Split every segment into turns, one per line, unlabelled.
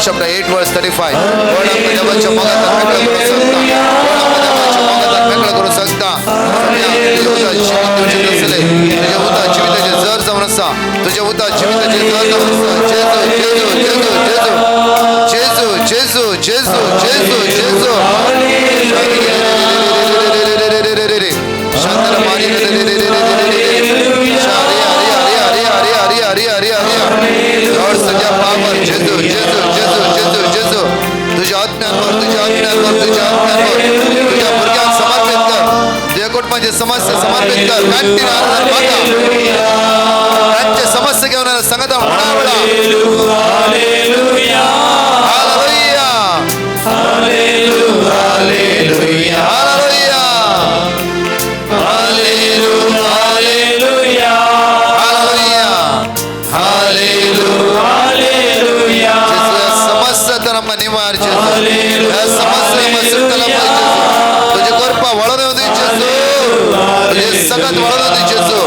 chapter 8 verse 35. कोण आमकां देवाच्या मोगांतल्यान मेकळो करूंक शकता? कोण आमकां देवाच्या मोगांतल्यान मेकळो करूंक शकता? तुजें उदक जिवीत दिवचें नासलें, तुजें उदक जिविताचें जर जावन आसा, तुजें उदक जिविताचें जर जावन आसा. जेजू जेजू जेजू जेजू जेजू जेजू जेजू जेजू जेजू जेजू जेजू जेजू जेजू. तुझ्या आत्म्यांवर, तुझ्या आत्म्यांवर, तुझ्या आत्म्यांवर तुझ्या भुरग्यांक समर्पित कर, तुझ्या कुटुंबाची समस्या समर्पित कर. कांटीन माता तांचे समस्या घेऊन सांगता म्हणा वेळा. Hallelujah hallelujah hallelujah hallelujah. समस्या तर आमकां निवार जेजू, ह्या समस्या आमकां सुटतला पळय जेजू. तुजे कृपा वळोवन येवं दी जेजू, तुजे सगळ्यात वळोवन येवं दी जेजू.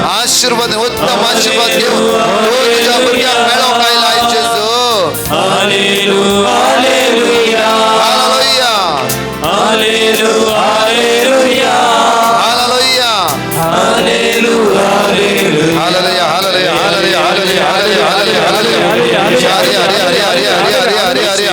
आशीर्वाद, उत्तम आशीर्वाद घेवन तूं तुज्या भुरग्यांक मेळोवंक आयला जेजू. Hallelujah hallelujah hallelujah hallelujah hallelujah hallelujah hallelujah hallelujah. Hare Hare Hare Hare Hare Hare Hare Hare.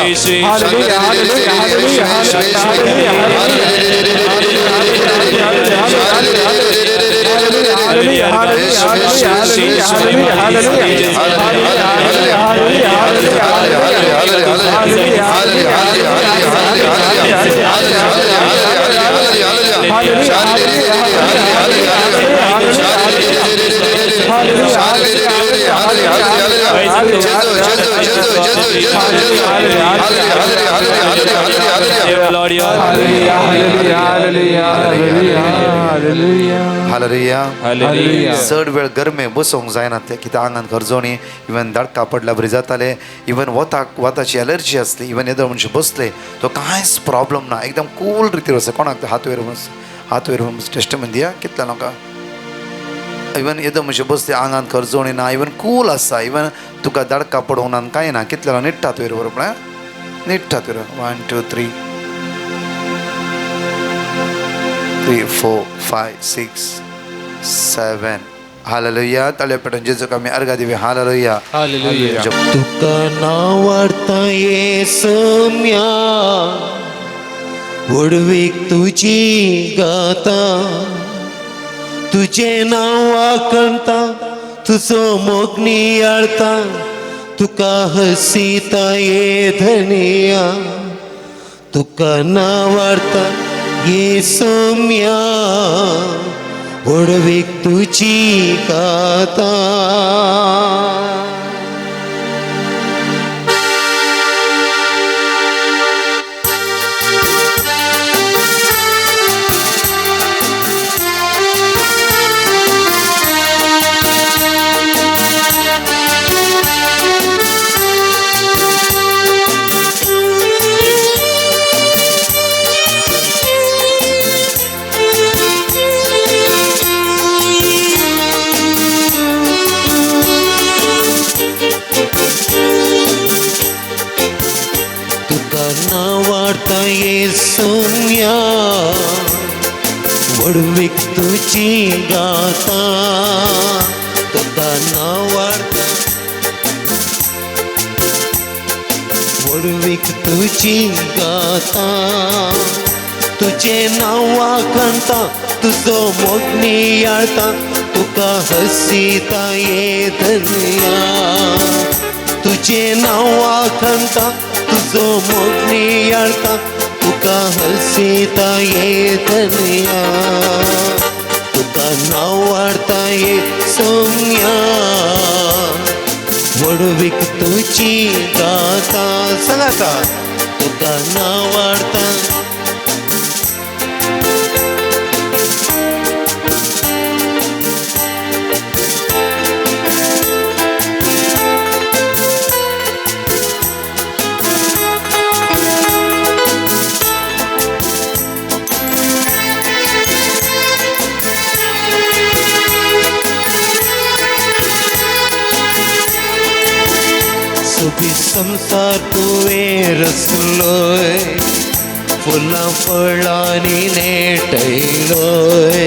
चड वेळ गरमे बसोंक जायना ते कित्याक आंगान खरजोणी, इवन दाडका पडल्या बरी जाताले, इवन वताक वताची एलर्जी आसली, इवन येदो मनशे बसले तो कांयच प्रॉब्लम ना, एकदम कूल रितीर आसा. कोणाक हात वयर हात वयर टेस्टमेंट दिया कितल्या लोकांक. इवन येदो मनशे बसले आंगान खरजोणी ना, इवन कूल आसा, इवन तुका दाडका पडोवंक ना कांय ना. कितल्या निट्ट हात वयर बरोबर निट्ट हात वयर 1 2 3 3 4 5 6 7. हालेलुया. ताळयो पेटून जेजूक आमी अर्घा दिवया. हालेलुया.
हालेलुया.
तुका नावाडता ये सम्या व्हडवीक तुजी गाता, तुजें नांव वाखणता, तुजो मोग नियाळता, तुका हसीता ये धनिया. तुका नावाडता ये सोम्या व्हडवीक तुजी गाता. सोम्या व्हडवीक तुजी गाता, तुका नावाडता व्हडवीक तुजी गाता, तुजें नांव वाखणता, तुजो मोग नियाळता, तुका हसीता ये धनिया. तुजें नांव वाखणता, तुजो मोग नियाळता, तुका हसीता ये धनिया. तुका नावाडता ये सोम्या व्हडवीक तुजी गाता. सांगाता तुका नावाडता. सोबीत संवसार तुवें रचलोय, फुलां फळांनी नेटयलोय.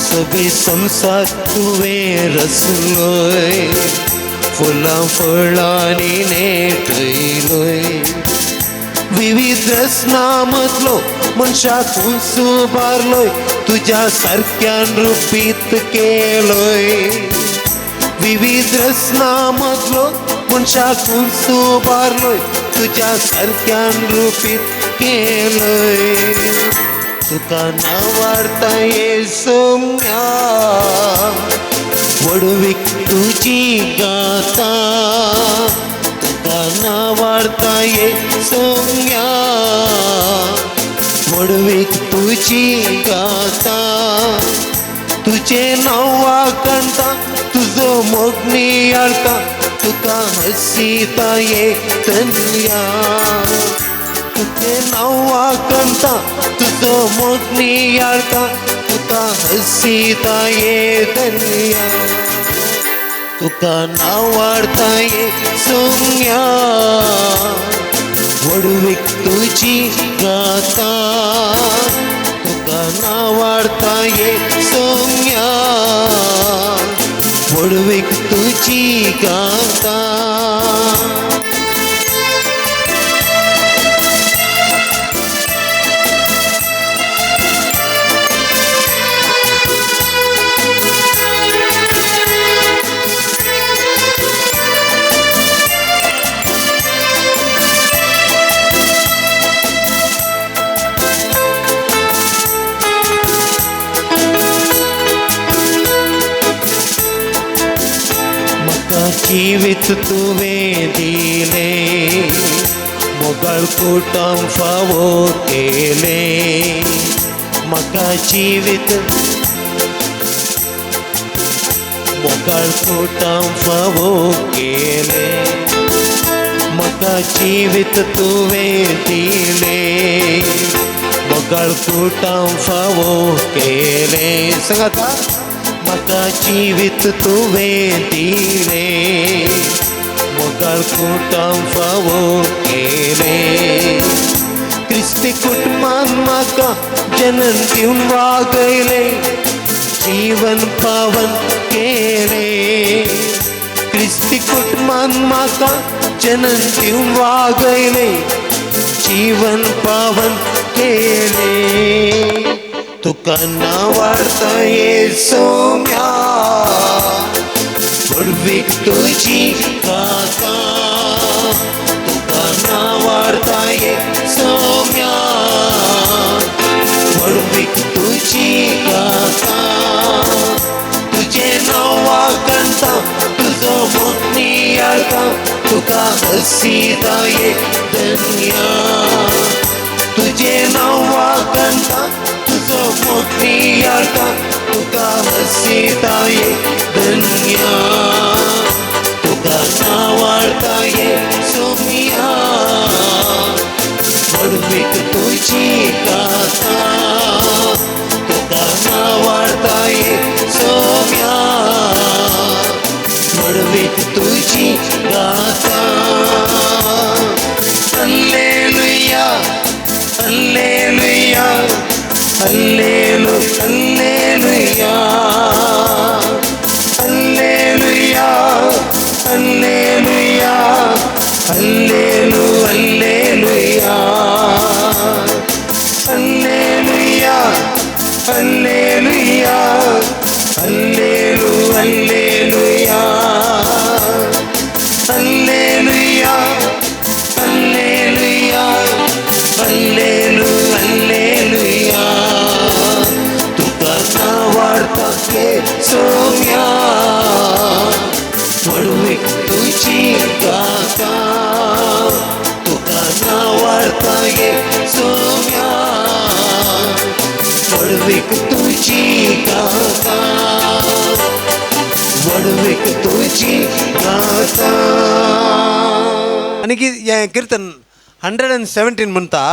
सोबीत संवसार तुवें रचलोय, फुलां फळांनी नेटयलोय. विविध रचना मदलो मनशाक उंच उबारलोय, तुज्या सारक्यान रुपीत केलोय. विविध रचना मदलो मनशाक उंच उबारलोय, तुज्या सारक्यान रुपीत केलोय. तुका नांवाडता ये सोम्या, व्हडवीक तुजी गाता. तुका नांवाडता ये सोम्या, व्हडवीक तुजी गाता. तुजें नांव वाखाणता, तुजो मोग नियाळता, तुका हसीता ये धन्या. तुजें नांव वाखाणता, तुजो मोग नियाळता, तुका हसीता ये धन्या. तुका नांवाडता ये सोम्या, व्हडवीक तुजी गाता. तुका नांवाडता ये सोम्या, व्हडवीक तुजी गाता. म्हाका जिवीत तुवें दिलें, मोगाळ कुटाम फावो केलें. म्हाका जिवीत मोगाळ कुटाम फावो केलें. म्हाका जिवीत तुवें दिलें, मोगाळ कुटाम फावो केलें. सांगाता, म्हाका जिवीत तुवें दिलें, मोगाळ कुटाम फावो केलें. क्रिस्ती कुटुंबान म्हाका जनन दिवन वागयलें, जीवन पावन केलें. क्रिस्ती कुटुंबान म्हाका जनन दिवन वागयलें, जीवन पावन केलें. तुका नांवाडता ये सोम्या, व्हडवीक तुजी गाता. तुका नांवाडता ये सोम्या, व्हडवीक तुजी गाता. तुजें नांव वाखाणता, तुजो मोग नियाळता, तुका हसीता ये धन्या. तुजें नांव वाखाणता, तुजो मोग नियाळता, तुका हसीता ये धन्या. तुका नांवाडता ये सोम्या, व्हडवीक तुजी गाता. तुका नांवाडता ये सोम्या, व्हडवीक तुजी गाता. हल्लेलुया, हल्लेलुया, हल्लेलु हल्लेलुया, हल्लेलुया, हल्लेलुया, हल्लेलु हल्लेलुया, हल्लेलुया, हल्लेलुया, हल्लेलु हल्लेलुया, हल्लेलुया, हल्लेलुया, हल्लेलु हल्लेलुया. तुका नांवाडता ये सोम्या, व्हडवीक तुजी गाता. तुका नांवाडता ये सोम्या, व्हडवीक तुजी गाता. व्हडवीक तुजी गाता.
आनी हें किर्तन 117 म्हणटा,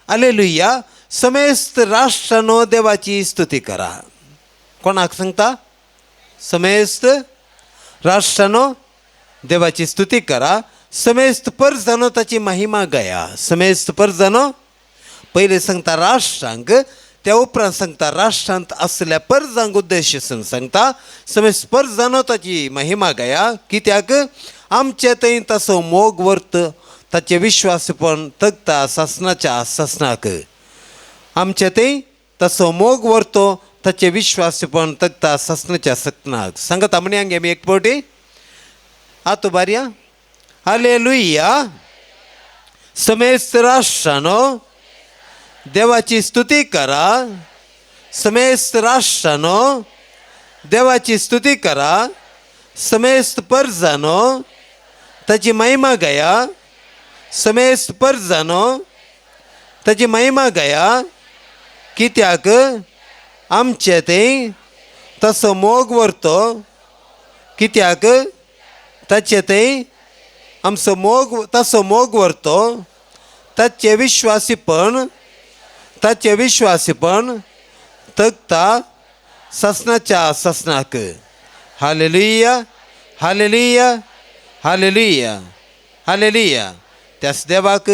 आलेलुया, समेस्त राष्ट्रानो देवाची स्तुती करा. कोणाक सांगता? समेस्त राष्ट्रानो देवाची स्तुती करा. समेस्त परजानो ताची महिमा गया. समेस्त परजानो पयलें सांगता राष्ट्रांक, त्या उपरांत सांगता राष्ट्रांत आसल्या परजांक उद्देश सांगता समेस्त परजानो ताची महिमा गया. कित्याक आमचे थंय ताचो मोग वर्त ताचें विश्वासपण तगता सासणाच्या सासणाक. आमचे थंय ताचो मोग वर्तो ताचें विश्वासपण तगता सासणाच्या सासणाक. सांगता म्हणी आमगे आमी एक फावटी आतां बारया. हालेलुया. समेस्त राष्ट्रानो देवाची स्तुती करा. समेस्त राष्ट्रानो देवाची स्तुती करा. समेस्त परजानो ताची महिमा गया. समेस्त परजानो ताची महिमा गया. कित्याक आमचे थंय तसो मोग व्हरतो. कित्याक ताचे थंय आमचो मोग तसो मोग व्हरतो. ताचें विश्वासीपण ताचें विश्वासीपण तगता सासणाच्या सासणाक. Hallelujah hallelujah hallelujah hallelujah. त्याच देवाक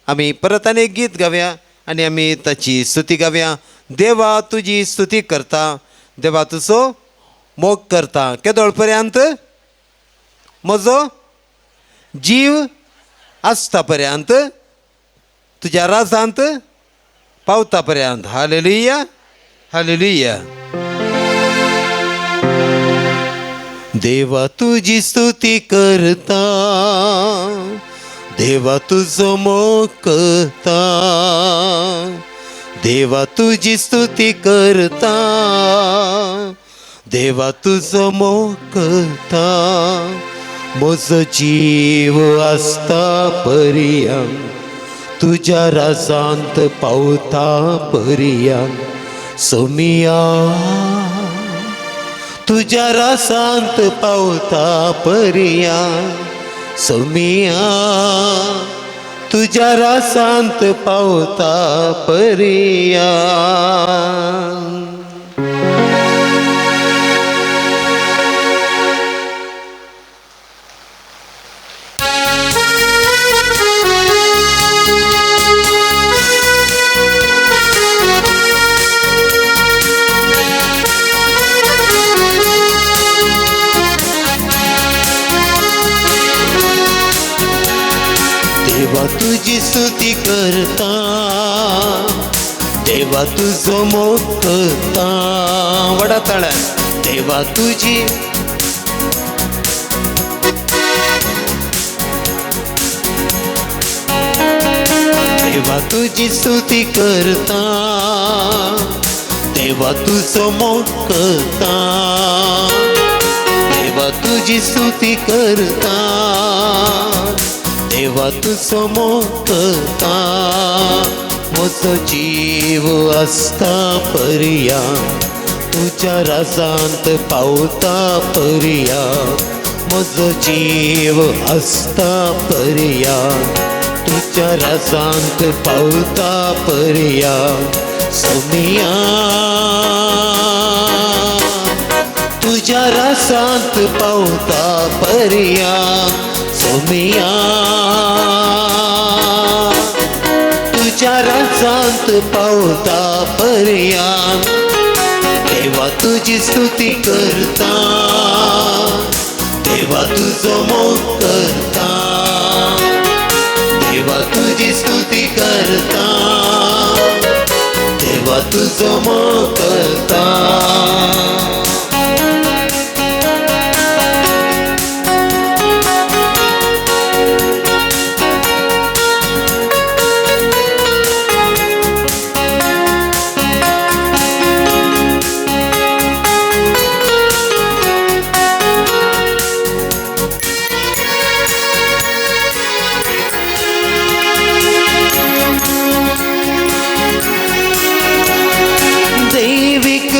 आमी परत आनी एक गीत गावया आनी आमी ताची स्तुती गावया. देवा तुजी स्तुती करता, देवा तुजो मोग करता. केदोळ पर्यंत म्हजो जीव आसता पर्यंत तुज्या राजांत पावता पर्यंत. Hallelujah hallelujah. देवा तुजी स्तुती करता, देवा तुजो मोग करता. देवा तुजी स्तुती करता, देवा तुजो मोग करता. म्हजो जीव आसता पर्यंत तुज्या राजांत पावता पर्यंत. सोमिया तुज्या राजांत पावता पर्यंत. सोमिया तुज्या राजांत पावता पर्यंत. देवा तुजी स्तुती करता, देवा तुजो मोग करता. वडा ताळ्यान. देवा तुजी देवा तुजी स्तुती करता, देवा तुजो मोग करता. देवा तुजी स्तुती करता, देवा तुजो मोग करता. म्हजो जीव आसता पर्यंत तुज्या राजांत पावता पर्यंत. म्हजो जीव आसता पर्यंत तुज्या राजांत पावता पर्यंत. सोमिया तुज्या राजांत पावता पर्यंत. सोमिया तुज्या राजांत पावता पर्यंत. देवा तुजी स्तुती करता, देवा तुजो मोग करता. देवा तुजी स्तुती करता, देवा तुजो मोग करता.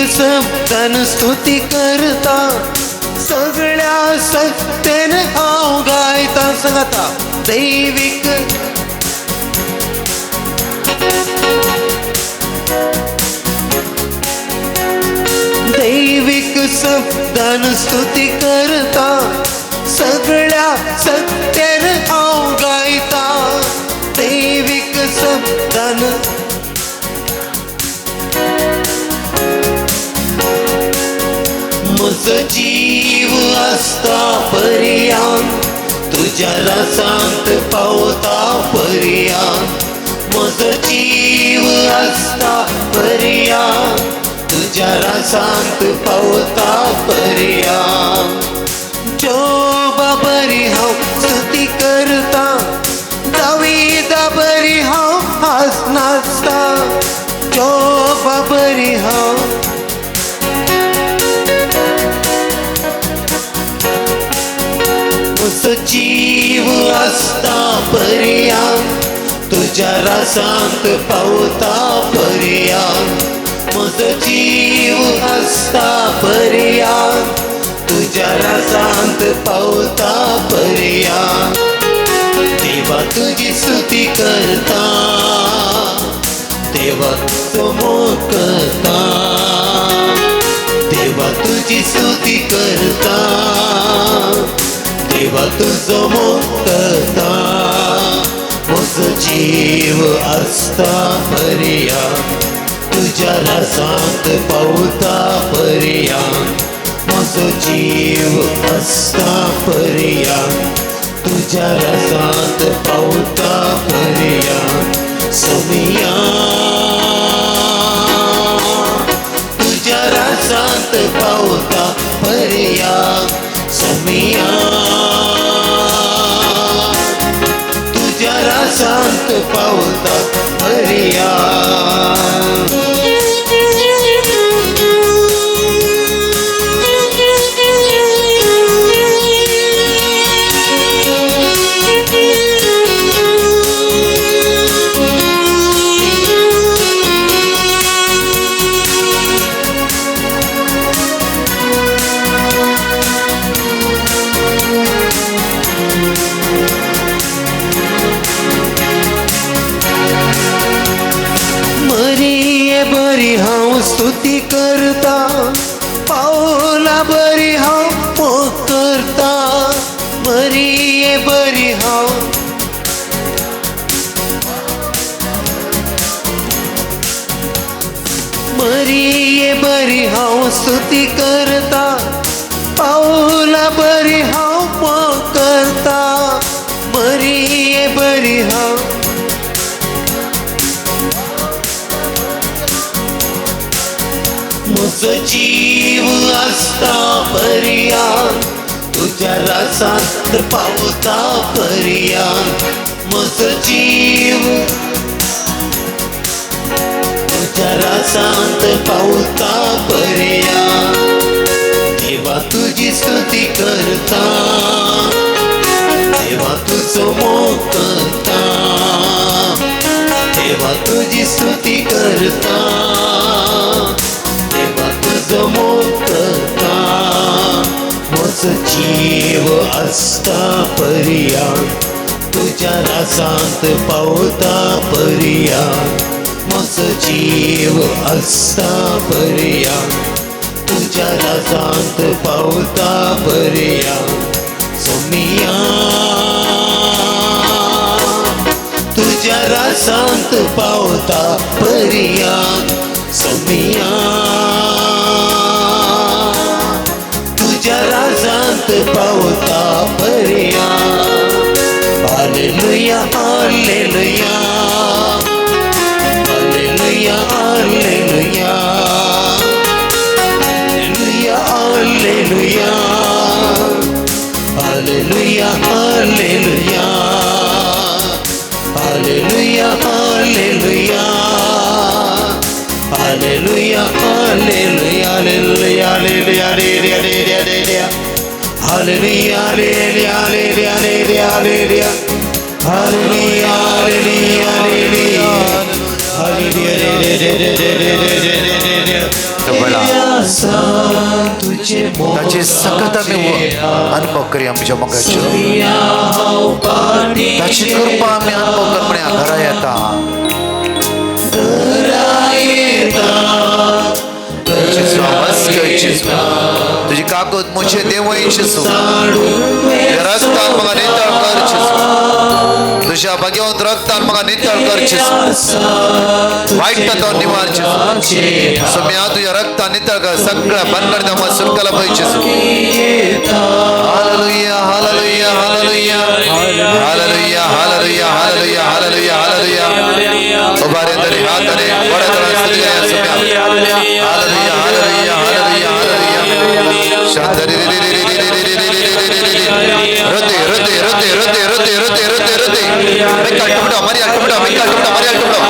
शब्दान स्तुती करता, सगळ्या सत्तेन हांव गायता. सांगता दैवीक दैवीक शब्दान स्तुती करता, सगळ्या सत्तेन हांव म्हजो जीव आसता पर्यान तुज्या रासांत पावता पर्यान म्हजो जीव आसता पर्यान तुज्या रासांत पावता पर्यान जोबा बरी हांव स्तुती करता दावीदा बरी हांव हास नाचता जोबा बरी हांव म्हजो जीव आसता पर्यान तुज्या रासांत पावता पर्यान म्हजो जीव आसता पर्यान तुज्या रासांत पावता पर्यान देवा तुजी स्तुती करता देवा तुजो मोग करता देवा तुजी स्तुती करता देवा तुजो मोग करता म्हजो जीव आसता पर्यान तुज्या रासांत पावता पर्यान म्हजो जीव आसता पर्यान तुज्या रासांत पावता पर्यान सोमिया तुज्या रासांत पावता पर्यान सोमिया तुज्या रासांत पावता पर्यान. स्तुती करता पावला बरी हांव मोग करता मरिये बरी हांव मरिये बरी हांव स्तुती करता पावला बरी हांव मोग करता मरिये बरी हांव म्हजो जीव आसता पर्यान तुज्या रासांत पावता पर्यान म्हजो जीव तुज्या रासांत पावता पर्यान देवा तुजी स्तुती करता देवा तुजो मोग करता देवा तुजी स्तुती करता तुजो मोग करता म्हजो जीव आसता पर्यान तुज्या रासांत पावता पर्यान म्हजो जीव आसता पर्यान तुज्या रासांत पावता पर्यान सोमिया तुज्या रासांत पावता पर्यान सोमिया तुज्या रासांत पावता पर्यान. Hallelujah hallelujah hallelujah hallelujah hallelujah hallelujah hallelujah hallelujah hallelujah hallelujah hallelujah hallelujah hallelujah hallelujah hallelujah hallelujah hallelujah hallelujah hallelujah hallelujah.
ताची सकत आमी अनुभव करया आमच्या मोगाच्यो ताची कृपा आमी अनुभव कर म्हणया घरा येता पयस कर जेजू, तुजी काकूत म्हजे देवय जेजू, तुज्या रक्तान म्हाका नितळ कर जेजू, तुज्या भाग्यवंत रक्तान म्हाका नितळ कर जेजू, वायट तो निवार जेजू. सोम्या तुज्या रक्तान नितळ कर, सगळ्या बनगड म्हाका सुटकाला पळय जेजू. Hallelujah, hallelujah, hallelujah, hallelujah, hallelujah, hallelujah, hallelujah, hallelujah. उभारे तरी हात रे बड़ा तरा स्तुति करूया Saumya. Hallelujah, hallelujah, hallelujah, hallelujah. शांत रे रे रे रे रे रे रे रे रे रे रे रे. हृदय हृदय हृदय हृदय हृदय हृदय हृदय हृदय. मेका टुकडा मरिया टुकडा मेका टुकडा मरिया टुकडा.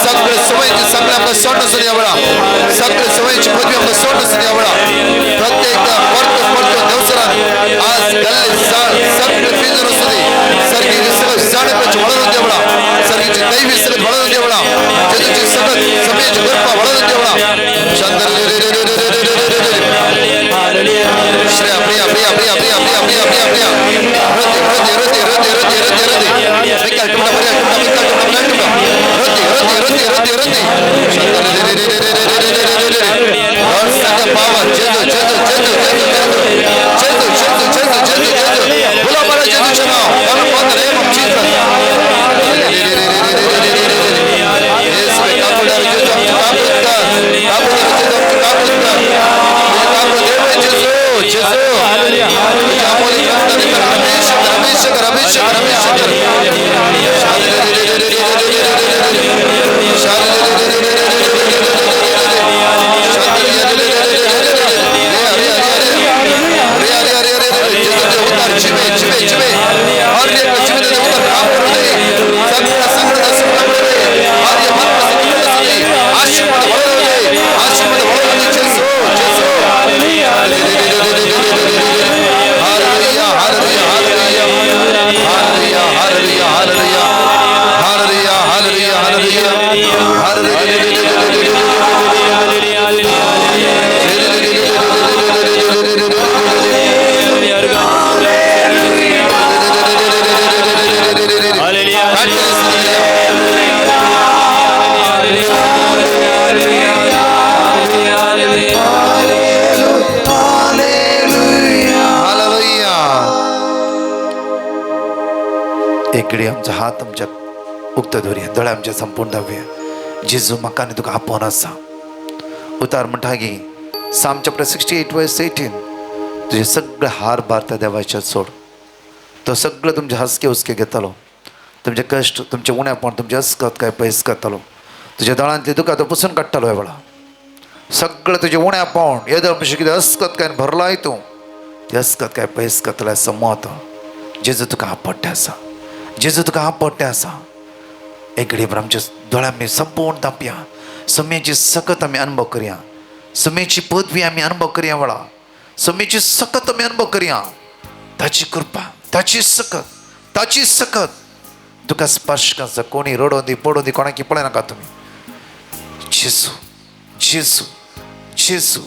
सगळे समयची सगळे आमकां सोडून सुद्या वेळा, सगळे समयची पदवी आमकां सोडून सुद्या वेळा. प्रत्येक परतो परतो देवसरान आज गल्ले जाळ सगळे पिंजून असू दे, सर्गीचे सगळं जाणकाची वळून देवळा, सर्गीची दैवी सगळं वळून देवळा, जेजूची सगळं समयाची कृपा वळून देवळा. शांत रे रे रे रे रे रे रे रे रे. श्रेया प्रिया प्रिया प्रिया प्रिया प्रिया प्रिया प्रिया प्रिया. हृदय हृदय हृदय हृदय हृदय हृदय हृदय. मेका टुकडा मरिया टुकडा मेका टुकडा मरिया टुकडा. हृदय हृदय हृदय हृदय हृदय. शांत रे रे रे रे रे रे रे रे रे रे. Lord, send the power. जेजू जेजू जेजू जेजू जेजू जेजू जेजू जेजू जेजू जेजू. बोला बोला जेजूचे नाव. Call upon the name of Jesus. येशूवे काकुळदार जेजू आमची काकूत कर, काकुळदार जेजू आमची काकूत कर. तुझे काकूत देव जेजू जेजू. तुझ्या अमोलिक रक्ताने कर अभिषेक कर, अभिषेक कर, अभिषेक कर, अभिषेक कर. एक घडी आमचा हात आमच्या उक्त दवरया, दोळे आमच्या संपूर्ण दावया. जेजू म्हाका आनी तुका आपोवन आसा. उतार म्हणटा की Psalm chapter 68 verse 18, तुजे सगळे हार भार त्या देवाच्या सोड, तो सगळं तुमचे हसके हुसके घेतलो, तुमचे कश्ट तुमचे उणेपण तुमचे अस्कत काय पयस करतलो, तुज्या दोळ्यांतली दुकां तो पुसून काडटलो. ह्या वेळा सगळं तुजें उणेपण येदोळ पयशे कितें अस्कत काय भरलाय तूं, ते अस्कत काय पयस करतलो समत. जेजू तुका आपडटे आसा, जेजू तुका आपडटे आसा. एक घडी आमच्या दोळ्यांनी संपूर्ण दापया, सम्याची सकत आमी अनुभव करया, सम्याची पदवी आमी अनुभव करया. वेळा सम्याची सकत आमी अनुभव करया. ताची कृपा, ताची सकत, ताची सकत तुका स्पर्श करचा. कोणी रडोवन दी पडोवन दी कोणाकी पळय नाका तुमी. जेजू जेजू जेजू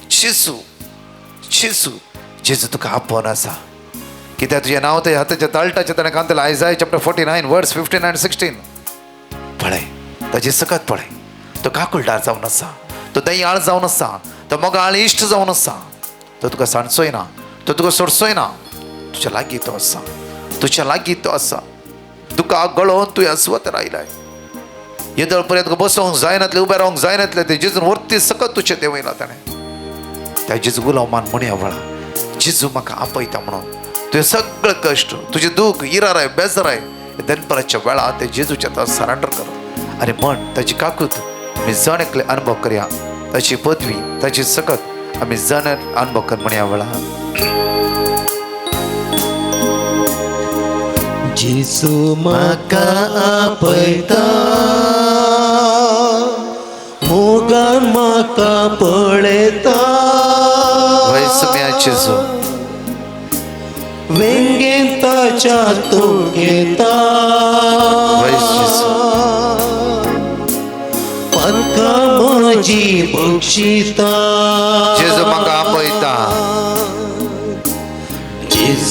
जेजू जेजू जेजू तुका आपोवन आसा. कित्याक तुजें नांव ते हाताच्या ताळटाचें ताणें कांतलें. Isaiah chapter 49 verse 15 and 16. पळय ताची सकत पळय, तो काकुळटार जावन आसा, तो दयाळ जावन आसा, तो मोगाळ इश्ट जावन आसा. तो तुका सांडचोय ना, तो तुका सोडचोय ना. तुज्या लागीं तो आसा, तुज्या लागीं तो आसा. तुका गळोवन तुवें अस्वत रायलाय. येदोळ पर्यंत तुका बसोवंक जायनातलें, उबें रावंक जायनातलें, ते जेजून वरती सकत तुजें देंवयलां ताणें. त्या जेजू उलो मान म्हणया वेळा, जेजू म्हाका आपयता म्हणून. तुजें सगळें कश्ट, तुजें दूख, इराराय, बेजाराय दनपराच्या वेळा ते जेजूच्या तो सरेंडर कर आनी म्हण ताची काकूत आमी जण एकले अनुभव करया, ताची पदवी, ताची सकत आमी जण अनुभव कर म्हणया वेळा.
जेजू म्हाका आपयता, मोगान म्हाका पळयता,
जेजू
वेंगेन ताच्या तोखेता, पातकां म्हजी बक्षिता.
जेजू म्हाका आपयता,
जेजू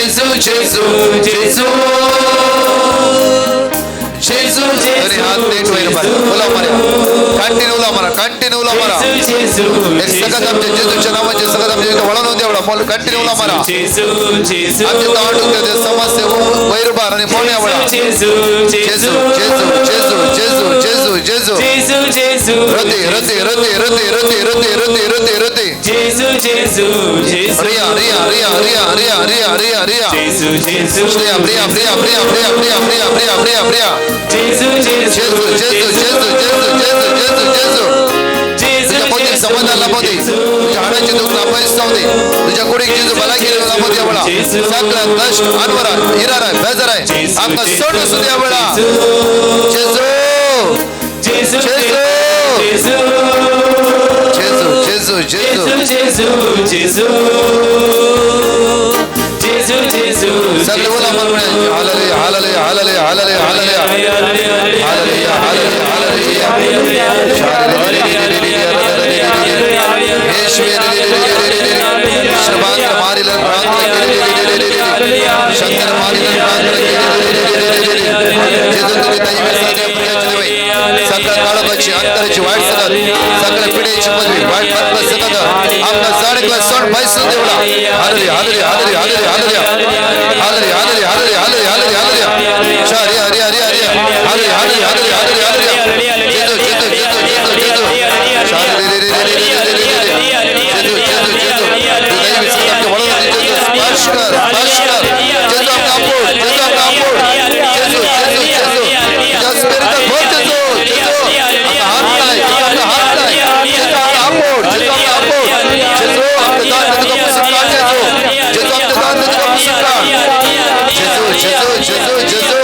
जेजू जेजू जेजू जेजू. हात नीट वयर मारा, उलो मारा, कंटिन्यू उलो मारा, कंटिन्यू उलो मारा. एक सगळं आमच्या जेजूच्या नावाचे सगळं आमच्या वळून देवळा मोल कंटिन्यू उलो मारा. आमच्या तावडून ते समस्या वयर बार आणि मोन्या वळा. जेजू जेजू जेजू जेजू जेजू जेजू. रती रती रती रती रती रती रती रती रती. रिया रिया रिया रिया रिया रिया रिया रिया. प्रिया प्रिया प्रिया प्रिया प्रिया प्रिया प्रिया प्रिया प्रिया प्रिया. जेजू जेजू जेजू जेजू जेजू जेजू. तुझ्या पोती समाधान लाभू दे, तुझ्या हाडाची दुःख पयस जाऊ दे, तुझ्या कुडीक जेजू भलायकी लाभू दे वेळा. सगळा कष्ट अनवरा इरार बेजार आहे आमकां सोडून सुद्या वेळा. जेजू जेजू जेजू जेजू जेजू जेजू. सगळे बोला म्हणून hallelujah hallelujah hallelujah hallelujah hallelujah hallelujah hallelujah hallelujah. सगळ्या काळोखाची अंतराची वाईट सगळं सगळ्या पिढीची पदवी वाईट पदवी सगळं आपला जाणीकला सण पैसून देवला. Hallelujah hallelujah hallelujah hallelujah hallelujah hallelujah hallelujah hallelujah hallelujah. Hare Hare Hare Hare hallelujah hallelujah hallelujah hallelujah. जेजू जेजू जेजू जेजू जेजू. जेजू जेजू जेजू. स्पर्श कर स्पर्श कर जेजू आपका आपोड जेजू आपका आपोड जेजू जेजू जेजू. तुझ्या स्पिरिटान भर जेजू जेजू. आपका हात लाय जेजू, आपका हात लाय जेजू, आपका आपोड जेजू, आपका आपोड जेजू. आपके दान तुका पुसून काड जेजू जेजू, आपके दान तुका पुसून काड जेजू जेजू जेजू जेजू.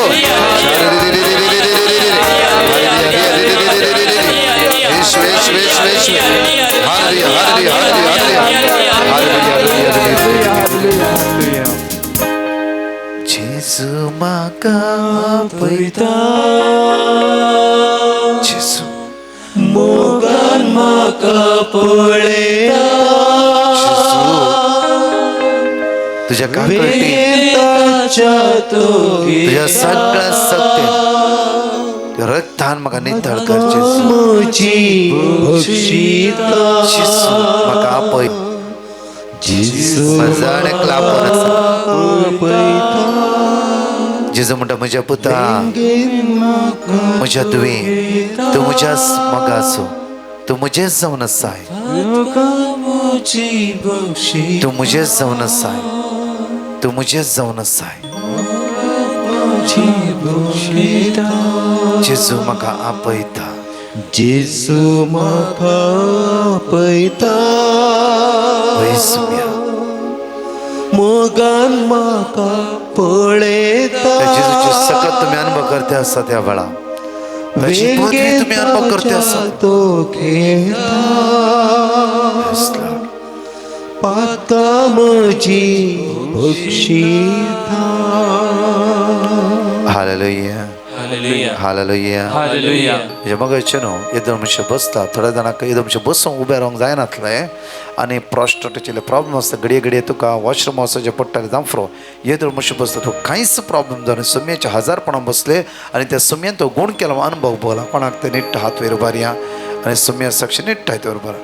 येशू येशू येशू येशू. Hallelujah hallelujah hallelujah hallelujah hallelujah. जेजू म्हाका आपयता, जेजू
मोगान म्हाका पळयता,
तुझ्या काकळटी तुझ्या सगळ्या सत्य रक्तान म्हाका नितळ कर जेजू.
म्हजी बक्षिता
जेजू म्हाका आपय,
जेजू
म्हजो एकलो आपोवन आसा.
आपयता
जेजू म्हणटा म्हज्या पुता, म्हज्या तुवें तूं म्हज्याच मोगाचो, तूं म्हजेच जावन आसाय, तूं म्हजेच जावन आसाय, तूं म्हजेच जावन आसाय. जेजू म्हाका आपयता,
जेजू म्हाका आपयता, मोगान म्हाका पळयता.
जेजूचे सकत तुमी अनुभव करते आसा त्या वेळा, ताची पदवी तुमी अनुभव करते आसा.
तो खेळता पाता म्हजी बक्षिता.
Hallelujah hallelujah hallelujah. म्हणजे मगाचे न्हू येदो मनशां बसता, थोड्या जाणांक येदो मनशां बसूंक उबें रावंक जायनातलें आनी प्रोस्टेटाचे प्रॉब्लम आसता, घडये घडये तुका वॉशरूम वचचें पडटालें जांफ्रो. येदो मनशां बसता तुका कांयच प्रॉब्लम जावना. सुमयेचे हजारपणां बसले आनी त्या सुमयेन तो गूण केलो, अनुभव भोगला. कोणाक ते निट्ट हात वयर उबारया आनी सुमया साक्षी निट्ट हात वयर उबार.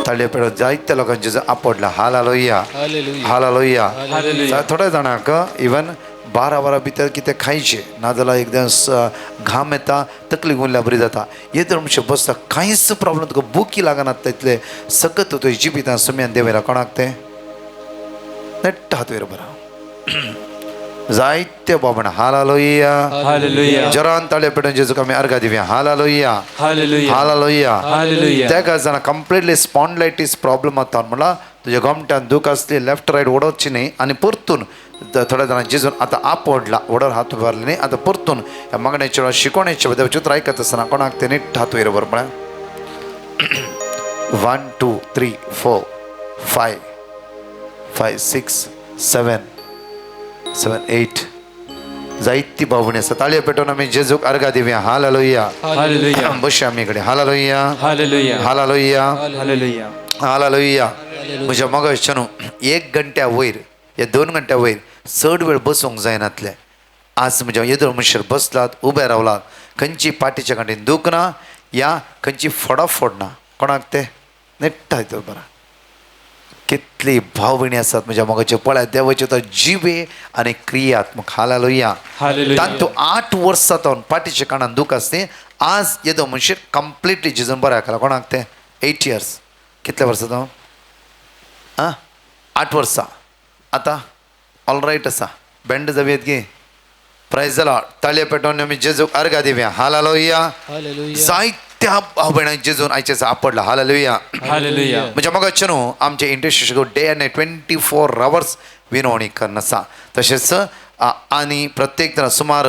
ताळये पेडो जायत्या लोकांचे आपडला. Hallelujah hallelujah. थोड्या जाणांक इवन 12 वरां भितर कितें खायचें नाजाल्यार एकदम घाम येता, तकली गुंवल्या बरी जाता. येदो मनशां बसता कांयच प्रॉब्लम तुका बुकी लागना, तितले सकत तुज्या जिवितान सुमयान देवयला. कोणाक तें नेट्ट हात वयर बरा. जायते बाबण. Hallelujah hallelujah. जरान ताळे पेटून जेजूक आमी अर्घा दिवया. Hallelujah hallelujah hallelujah. तेका जाणा कंप्लिटली स्पॉन्डलायटीस प्रॉब्लम आता म्हणला तुज्या गोमट्यान दूख आसली लेफ्ट रायट ओडोवची न्ही आनी परतून थोड्या जाणां जेजून आतां आप ओडला, ओडर हात उबारले न्ही, आतां परतून ह्या मागण्याचे शिकोवण्याचे देवाचें उतर आयकत आसतना कोणाक ते नीट हात वयर बरोबर म्हळ्यार 1 2 3 4 5 5 6 7 7 8 जायती भावणी आसा. ताळयो पेटोवन आमी जेजूक अर्गा दिवया. हालेलुया.
हालेलुया.
बसया आमी कडेन. Hallelujah.
Hallelujah.
Hallelujah.
Hallelujah.
Hallelujah. म्हज्या मोगाच्या न्हू, 1 घंट्या वयर या 2 घंट्या वयर चड वेळ बसूंक जायनातले. आज म्हज्या येदोळ मनशार बसलात, उबे रावलात, खंयची पाटीच्या गांठीन दूख ना या खंयची फोडाफोड ना कोणाक ते नेट्टा येता बरा. कितली भावभयणी आसात म्हज्या मोगाचे. पळय देवाचे तो जिवे आनी क्रियात्मक. हालेलुया.
हालेलुया.
तांतू 8 वर्सां तावन पाटीच्या कानान दूख आसली. आज येदो मनशान कंप्लिटली जिजून बऱ्या केला. कोणाक ते 8 इयर्स. कितल्या वर्सां तो? आं, 8 वर्सां. आतां ऑलरायट आसा. बँड जावयेत गे. प्रायज जाला. ताळये पेटोवन आमी जेजूक अर्गा दिवया. हालेलुया. जायत्या भाव भयणांक जेजून आयचे आपडला. हालेलुया.
हालेलुया.
म्हणजे मोगाचे न्हू, आमचे इंटरस्टेशन डे आनी 24 आवर्स विनवणी करून आसा. तशेंच आनी प्रत्येक जाण सुमार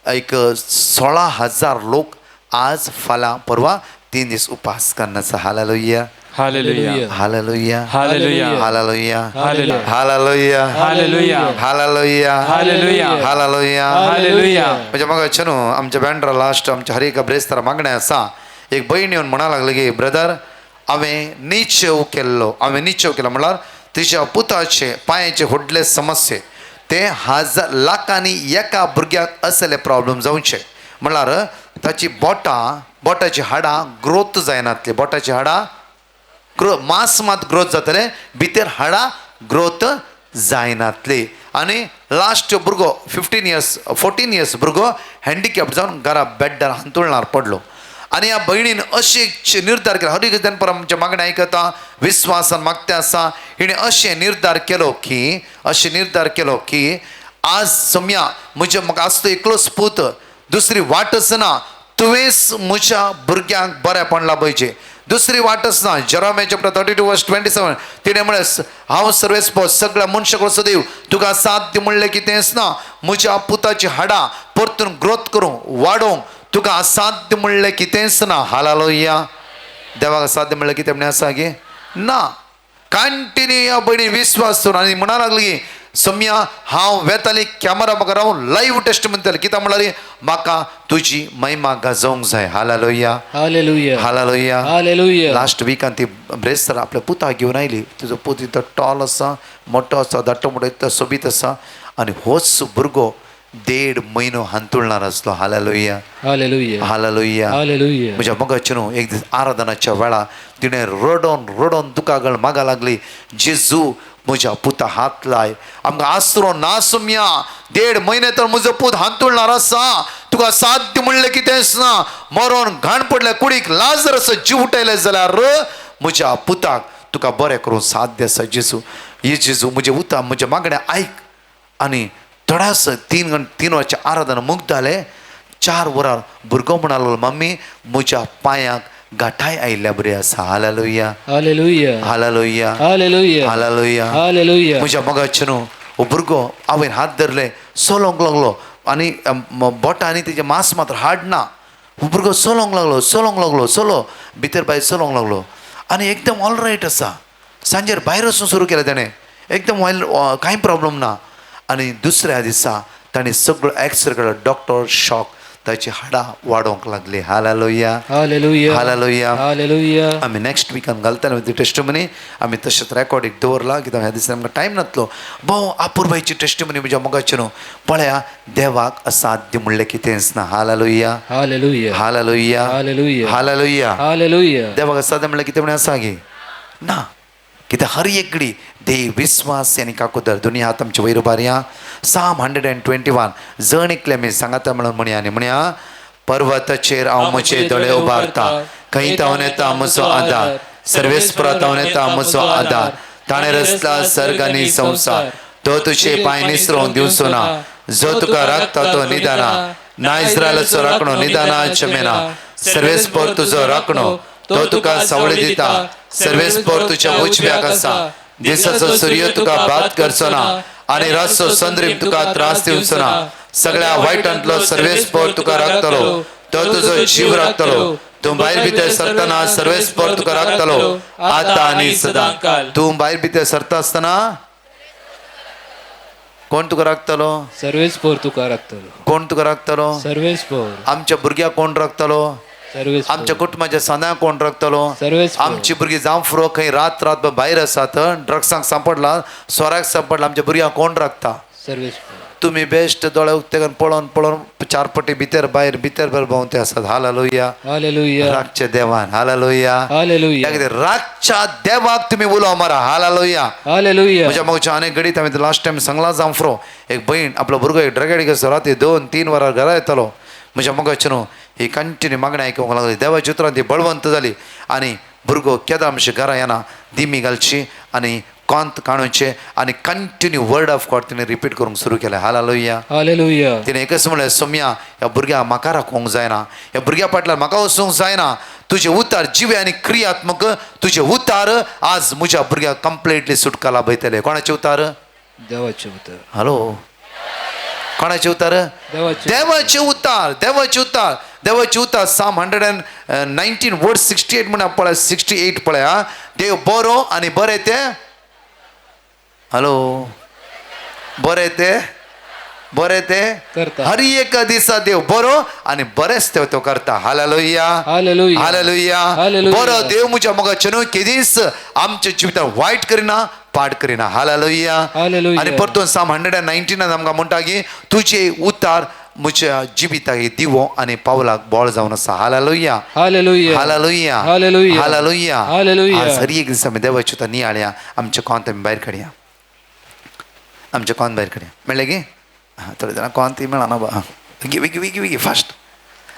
एक 16,000 लोक आज फाल्यां परवा 3 दीस उपास करून आसा. Hallelujah.
Hallelujah.
Hallelujah.
Hallelujah.
Hallelujah.
Hallelujah.
Hallelujah.
Hallelujah.
Hallelujah.
Hallelujah.
Hallelujah.
Hallelujah.
म्हणजे मोगाचे न्हू, आमच्या बँड्रा लास्ट आमच्या हर एका ब्रेस्तार मागणें आसा. एक भयण येवन म्हणा लागली की ब्रदर, हांवें निश्चेव केल्लो. हांवें निश्चेव केलो म्हणल्यार तिच्या पुताचे पांयाचे व्हडले समस्ये ते हजार लाखांनी एका भुरग्याक असले प्रॉब्लम जावचे. म्हणल्यार ताची बोटां, बोटाची हाडां ग्रोथ जायनातली. बोटाची हाडां ग्रो मास मात ग्रोथ जातले, भितर हाडां ग्रोथ जायनातली. आनी लास्ट भुरगो 15 इयर्स 14 इयर्स भुरगो हँडिकॅप जावन घरा बेड्डार हांतुळणार पडलो. आनी ह्या भयणीन अशें निर्धार केलो. हर एक दनपार आमच्या मागणें आयकता, विस्वासान मागता आसा. हिणें अशें निर्धार केलो की, अशें निर्धार केलो की आज सम्या म्हज्या म्हाका आसतो एकलोच पूत, दुसरी वाटच ना, तुवेंच म्हज्या भुरग्यांक बरेंपण लाबयचें, दुसरी वाटच ना. जेरोमिया चॅप्टर 32 वर्स 27 तिणें म्हळें, हांव सर्वेस्पर सगळ्या मनशाक सदैव तुका साथ दी म्हणलें कितेंच ना, म्हज्या पुताची हाडां परतून ग्रोथ करूंक वाडोवंक तुका असाध्य म्हणलें कितेंच ना. हालेलुया. देवाक असाध्य म्हणलें कितें म्हणलें आसा गे ना. कंटिन्यू ह्या भयणी विस्वास दवरून आनी म्हणा लागली की सम्या हांव वेताली कॅमेरा म्हाका रावन लायव्ह टेस्ट म्हणटाली. कित्याक म्हणल्यार म्हाका तुजी महिमा गाजोवंक जाय. Hallelujah.
Hallelujah.
Hallelujah.
Hallelujah.
Last विकान ती ब्रेस्तार आपल्या पुताक घेवन आयली. तुजो पूत इतलो टॉल आसा, मोटो आसा, धाटो मोटो, इतलो सोबीत आसा आनी होच भुरगो 1.5 म्हयनो हांतुळणार आसलो. हालेलुया.
हालेलुया.
हालेलुया.
हालेलुया.
म्हज्या मोगाचे न्हू, एक दीस आराधनाच्या वेळा तिणें रडोन रडोन दुकागळ मागा लागली, जेजू म्हज्या पुता हात लाय, आमकां आसरो ना सुमया, 1.5 म्हयने तर म्हजो पूत हांतुळणार आसा, तुका साध्य म्हणलें कितेंच ना, मरोन घाण पडल्या कुडीक लाजर असो जीव उठयले जाल्यार म्हज्या पुताक तुका बरें करूं साध्य आसा. जेजू, हे जेजू म्हजें उता म्हजें मागणें आयक. आनी थोड्याच 3 वरांचें आराधना मुग्ध जालें. 4 वरां भुरगो म्हणालो, मम्मी म्हज्या पांयांक गाठाय आयिल्ल्या बरी आसा. Hallelujah.
Hallelujah.
Hallelujah.
Hallelujah.
Hallelujah.
Hallelujah.
म्हज्या मोगाचे न्हू, हो भुरगो आवयन हात धरले, चलोवंक लागलो आनी बोटांनी तेजें मांस मात्र हाड ना. हो भुरगो चलोवंक लागलो, चलोवंक लागलो, चलो भितर भायर चलोवंक लागलो आनी एकदम ऑलरायट आसा. सांजेर भायर वचून सुरू केलें तेणें, एकदम कांय प्रॉब्लम ना. आनी दुसऱ्या दिसा ताणें सगळो एक्सरे काडलो. डॉक्टर शॉक, ताची हाडां वाडोवंक लागली. हालेलुया.
हालेलुया.
हालेलुया.
हालेलुया.
आमी नेक्स्ट विकान घालतले ती टेस्टमनी. आमी तशेंच रेकॉर्डीक दवरला कित्याक ह्या दिसांनी आमकां टायम नातलो. भोव अपुरबायची टेस्टमनी म्हज्या मोगाचे न्हू. पळया देवाक असाध्य म्हणलें कितेंच ना. Hallelujah.
Hallelujah.
Hallelujah.
Hallelujah.
Hallelujah.
Hallelujah.
देवाक असाध्य म्हणलें कितें म्हणलें आसा गे ना. कित्याक हर एकडी देव विस्वास आनी काकुदर दुनिया हात आमचे वयर उबारया. साम 121 जण एकले मी सांगाता म्हणून म्हणया आनी म्हणया, पर्वताचेर हांव म्हजे दोळे उबारता, खंय तावन येता म्हजो आदार, सर्वेस्परा तावन येता म्हजो आदार, ताणें रचला सर्ग आनी संवसार, तो तुजे पांय निसरोवंक दिवचो ना, जो तुका राखता तो निदाना ना, इस्रायलाचो राखणो निदाना चमेना, सर्वेस्पर तुजो राखणो, तो तुका सावळी दिता, सर्वेस्पर तुज्या उजव्याक आसा, दिसाचो सूर्य तुका बात करचो ना आनी रातचो संद्रीम तुका त्रास दिवचो ना, सगळ्या वायटांतलो सर्वेस्पर तुका राखतलो, तो तुजो जीव राखतलो, तूं भायर भितर सरतना सर्वेस्पर तुका राखतलो, आतां आनी सदां. तूं भायर भितर सरता आसतना कोण तुका राखतलो?
सर्वेस्पोर तुका राखतलो.
कोण तुका राखतलो?
सर्वेस्पोर.
आमच्या भुरग्याक कोण राखतलो?
सर्वेस्पोर.
आमच्या कुटुंबाच्या सणाक कोण राखतलो?
सर्वेस्पोर.
आमची भुरगीं जावं खंय रात रात भायर आसात, ड्रग्सांक सांपडला, सोऱ्याक सांपडला, आमच्या भुरग्यांक कोण राखता?
सर्वेस्पोर.
तुमी बेस्ट दोळे उक्ते करून पळोवन पळोवन चार पटी भितर भायर भितर भायर भोंवते आसात. हालेलुया.
हालेलुया.
राखच्या देवान. हालेलुया.
हालेलुया.
राखच्या देवाक तुमी उलो मारा. हालेलुया.
हालेलुया.
म्हज्या मोगच्या अनेक घडीत हांवें लास्ट टायम सांगला जावं, एक भयण आपलो भुरगो एक ड्रग एडिक्ट आसता, राती 2-3 वरां घरा येतालो. म्हज्या मोगाचें न्हू ही कंटिन्यू मागणें आयकूंक लागली. देवाच्या उतरान ती बळवंत जाली आनी भुरगो केदा आमच्या घरा येना दिमी घालची आनी कांत काणूचे आनी कंटिन्यू वर्ड ऑफ गॉड तिणें रिपीट करूंक सुरू केलें. हालेलुया.
हालेलुया.
तिणें एकच म्हणलें, सोम्या ह्या भुरग्याक म्हाका राखूंक जायना, ह्या भुरग्या फाटल्यान म्हाका वचूंक जायना, तुजें उतार जिवे आनी क्रियात्मक, तुजें उतार आज म्हज्या भुरग्याक कंप्लिटली सुटका लाभयतले. कोणाचें उतार?
देवाचें उतर.
हॅलो, कोणाचें उतार? देवाचें उतार. देवाचें उतार. देवाचें उतार. Psalm 119 verse 68 म्हणून पळय, 68 पळय. हा, देव बरो आनी बरें तें. हॅलो, बरें तें, बरें तें
करता.
हर एका दिसा देव बरो आनी बरेंच तें तो करता. हालेलुया.
हालेलुया.
हालेलुया.
हालेलुया.
बरो देव म्हज्या मोगाचें न्हू केदीच आमच्या जिवितान वायट करिना, पाड करिना. हालेलुया.
हालेलुया.
आनी परतून Psalm 119 आमकां म्हणटा की तुजे उतार म्हज्या जिविताक दिवो आनी पावलाक बळ जावन आसा. Hallelujah.
Hallelujah.
Hallelujah.
Hallelujah.
Hallelujah.
Hallelujah.
आज हर एक दिसा आमी देवाची उतार नियाळया. आमचें कोंत आमी भायर काडया, आमचें कोंत भायर काडया. मेळ्ळें की? हां, थोडे जाणां कोंत मेळना बा. बेगी बेगी बेगी बेगी फास्ट.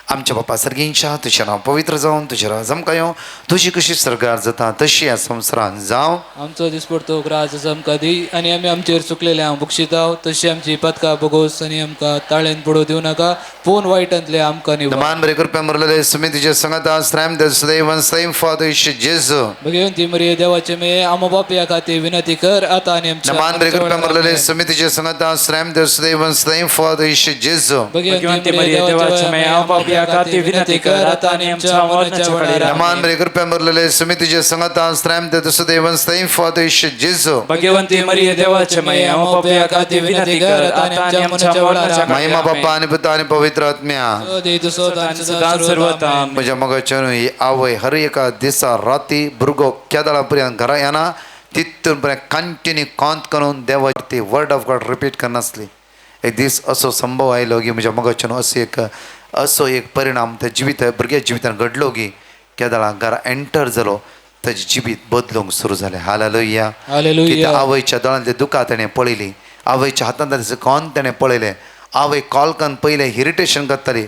आमच्या बापा सर्गींच्या तुजें नांव पवित्र जावन तुजें राज आमकां येवं, तुजी कशी सर्गार जाता तशी ह्या संवसारांत जावं.
आमचो दिसपडतो ग्रास आमकां दी आनी आमी आमचेर चुकलेले हांव बक्षिताव, तशी आमची पदकां बगोस आनी आमकां ताळेन पडोवं दिवं नाका, पूण वायटांतले आमकां निवार.
मान बरे कृपा मुरलेले सुमितीचे संगत आश्रम सदैव सैम फादर जेजू.
भगवंती मरिये देवाचे मे आमो बापया खातीर विनंती कर आता आनी आमच्या
मान बरे कृपा मुरलेले सुमितीचे संगत आश्रम सदैव सैम फादर जेजू.
भगवंती मरिये देवाचे मे आमो बापया खातीर विनंती कर आता आनी आमच्या मरणाच्या वेळार.
मान बरे कृपा मुरलेले सुमितीचे संगत आश्रम सदैव सैम फादर जेजू.
भगवंती मरिये देवाचे मे आमो बापया खातीर विनंती कर आता आनी आमच्या मरणाच्या वेळार.
महिमा बाप्पा आणि पुता आणि पवित्र आत्म्या. म्हज्या मोगाचें ही आवय हर एका दिसा राती भुरगो केदळा पर्यंत घरा येना तितून पर्यंत कंटिन्यू कांत करून देवाची वर्ड ऑफ गॉड रिपीट करनासली. एक दीस असो संभव आयलो की म्हज्या मोगाचें असो एक परिणाम त्या जिवीत भुरग्या जिवितान घडलो की केदळा घरा एंटर जालो ताजें जिवीत बदलूंक सुरू जालें. हालेलुया.
हालेलुया.
आवयच्या दोळ्यांतली दुकां ताणें पळयली, आवयच्या हातांत ताचें कोन ताणें पळयलें, आवय कॉल करून पयलें इरिटेशन करताली,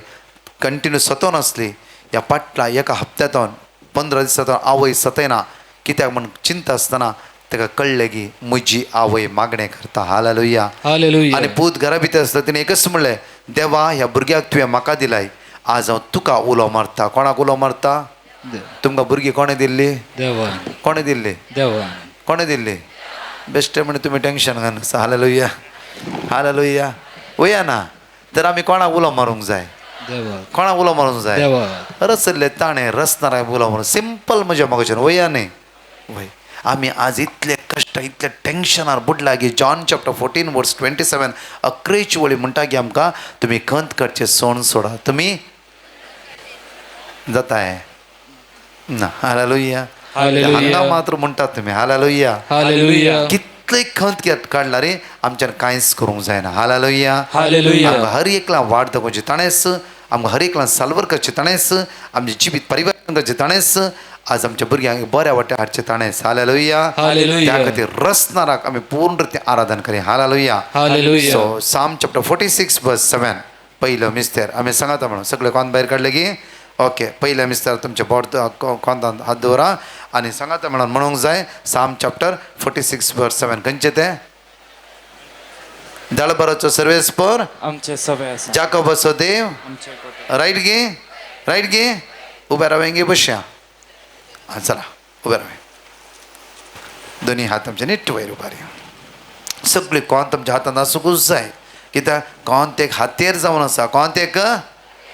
कंटिन्यू सतोन आसली. ह्या पाटला एका हप्त्यांतून 15 दिसांतून आवय सतयना कित्याक म्हूण चिंता आसतना ताका कळ्ळें की म्हजी आवय मागणें करता. हालेलुया.
हालेलुया.
आनी पूत घरा भितर आसता तिणें एकच म्हणलें, देवा ह्या भुरग्याक तुवें म्हाका दिलाय, आज हांव तुका उलो मारता. कोणाक उलो मारता? तुमकां भुरगीं कोणें दिल्ली?
देवान.
कोणें दिल्ली?
देवान.
कोणें दिल्ली? बेश्टें म्हण तुमी टेंशन घालना. हालेलुया. हालेलुया. वया ना तर आमी कोणाक उलो मारूंक जाय? कोणाक उलो मारूंक जाय? रचल्ले ताणें रचणाराक उलो मारूंक. सिंपल म्हज्या मोगाचें वया न्ही वय. आमी आज इतले कश्ट इतले टेंशनार बुडला की जॉन चॅप्टर 14 वर्स 27 अकरेची वळी म्हणटा की आमकां तुमी खंत करचें सोण सोडा. तुमी जाताय ना? हालेलुया. हांगा मात्र म्हणटात तुमी. हालेलुया.
हालेलुया.
कितले खंत काडला रे आमच्यान कांयच करूंक जायना. हालेलुया.
हालेलुया.
आमकां हर एकला वाट दाखोवची ताणेंच, आमकां हर एकला साल्वर करचें ताणेंच, आमचें जिवीत परिवर्तन करचें ताणेंच, आज आमच्या भुरग्यांक बऱ्या वाट्या हाडचें ताणेंच. हालेलुया.
हालेलुया.
त्या खातीर रचणाराक आमी पूर्ण रितीन आराधन करूया. Hallelujah.
Hallelujah.
So Psalm chapter 46 verse 7 पयलो मिस्तेर आमी सांगता म्हणून सगळे कोण भायर काडले की ओके. पयल्या मिस्तेर तुमच्या बोट कोंतान हात दवरा आनी सांगाता म्हणून म्हणूंक जाय. Psalm chapter 46 verse 7 खंयचें तें? दळबराचो सर्वेस्पर
आमचे सभे आसा,
जाकोबाचो देव. रायट गे? रायट गे? उबे रावेंगे बसया. हां चला उबे रावे. दोन्ही हात आमचे नीट वयर उबारया. सगळे कोंत आमच्या हातान आसूंकूच जाय कित्याक कोंत एक हातेर जावन आसा. कोंत एक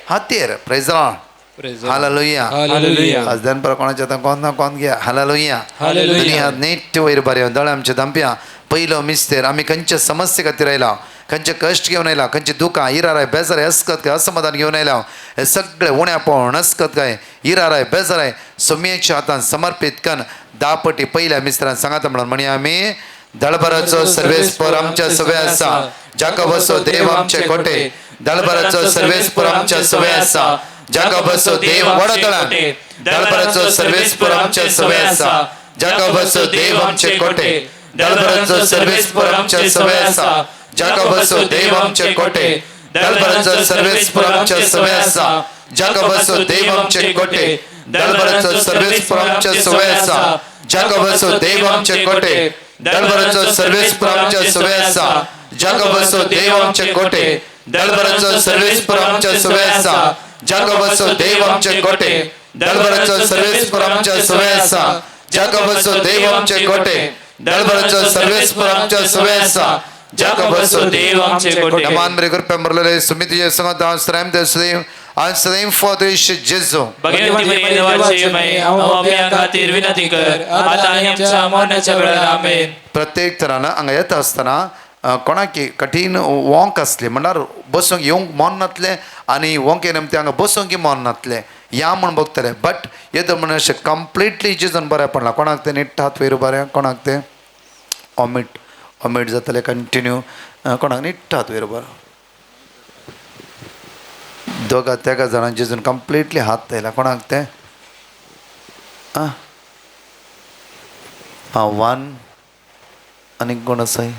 हातेर. Praise the Lord. Hallelujah.
Hallelujah.
आज दनपार कोणाच्या आतां कोण ना कोण घ्या. हालेलुया.
हालेलुया.
दुनिया नेट वयर बरें दोळे आमचे धांपया. पयलो मिस्तेर आमी खंयच्या समस्ये खातीर आयला, खंयचे कश्ट घेवन आयला, खंयचे दुखां इराराय बेजाराय अस्कत काय असमाधान घेवन आयला, हे सगळे उण्यापण अस्कत काय इराराय बेजाराय सोमयेच्या हातान समर्पीत कन दापटी पयल्या मिस्त्रान सांगाता म्हणून म्हणया आमी दळभराचो सर्वेस्पर आमच्या सवे आसा, जाका बसो देव आमचे कोटे. दळभराचो सर्वेस्पर आमच्या सवे आसा, जाका बसो देव वडतळान. दळभराचो सर्वेस्पर आमच्या सवे आसा, जाका बसो देव आमचे कोटे. दळभराचो सर्वेस्पर आमच्या सवे आसा, जाका बसो देव आमचे कोटे. दळभराचो सर्वेस्पर आमच्या सवे आसा, जाका बसो देव आमचे कोटे. दळभराचो सर्वेस्पर आमच्या सवे आसा, जाका बसो देव आमचे कोटे. दळभराचो सर्वेस्पर आमच्या सवे आसा, जाका बसो देव आमचे कोटे. दळभराचो सर्वेस्पर आमच्या सवे आसा, जाका बसो देव आमचे कोटे. दळभराचो सर्वेस्पर आमच्या सवे आसा, जाका बसो देव आमचे कोटे. दळभराचो सर्वेस्पर आमच्या सवे आसा, जाका बसो
देव आमचे कोटे.
नमान मेरे कृपा मरलेले सुमित संगत श्रम देव आज सदैव फॉदेश जेजू.
भगवती देवाचे मय आपल्या खातीर विनंती कर आता आणि आमच्या मरणाच्या वेळार. आमेन.
प्रत्येक तरान हांगा येता आसतना कोणाकी कठीण वोंक आसली म्हणल्यार बसूंक येवंक मन नातलें आनी वोंक येयना ते हांगा बसूंक मन नातलें या म्हूण बगतले, बट येदो म्हण अशें कंप्लिटली जेजून बरें पडलां. कोणाक तें निट्ट हात वयर बरें, कोणाक तें वॉमिट वॉमिट जातलें कंटिन्यू, कोणाक निट्ट हात वयर बरें. दोगा तेगा जाणां जेजून कंप्लिटली हात येयला. कोणाक तें आं आं वन आनी कोण आसाय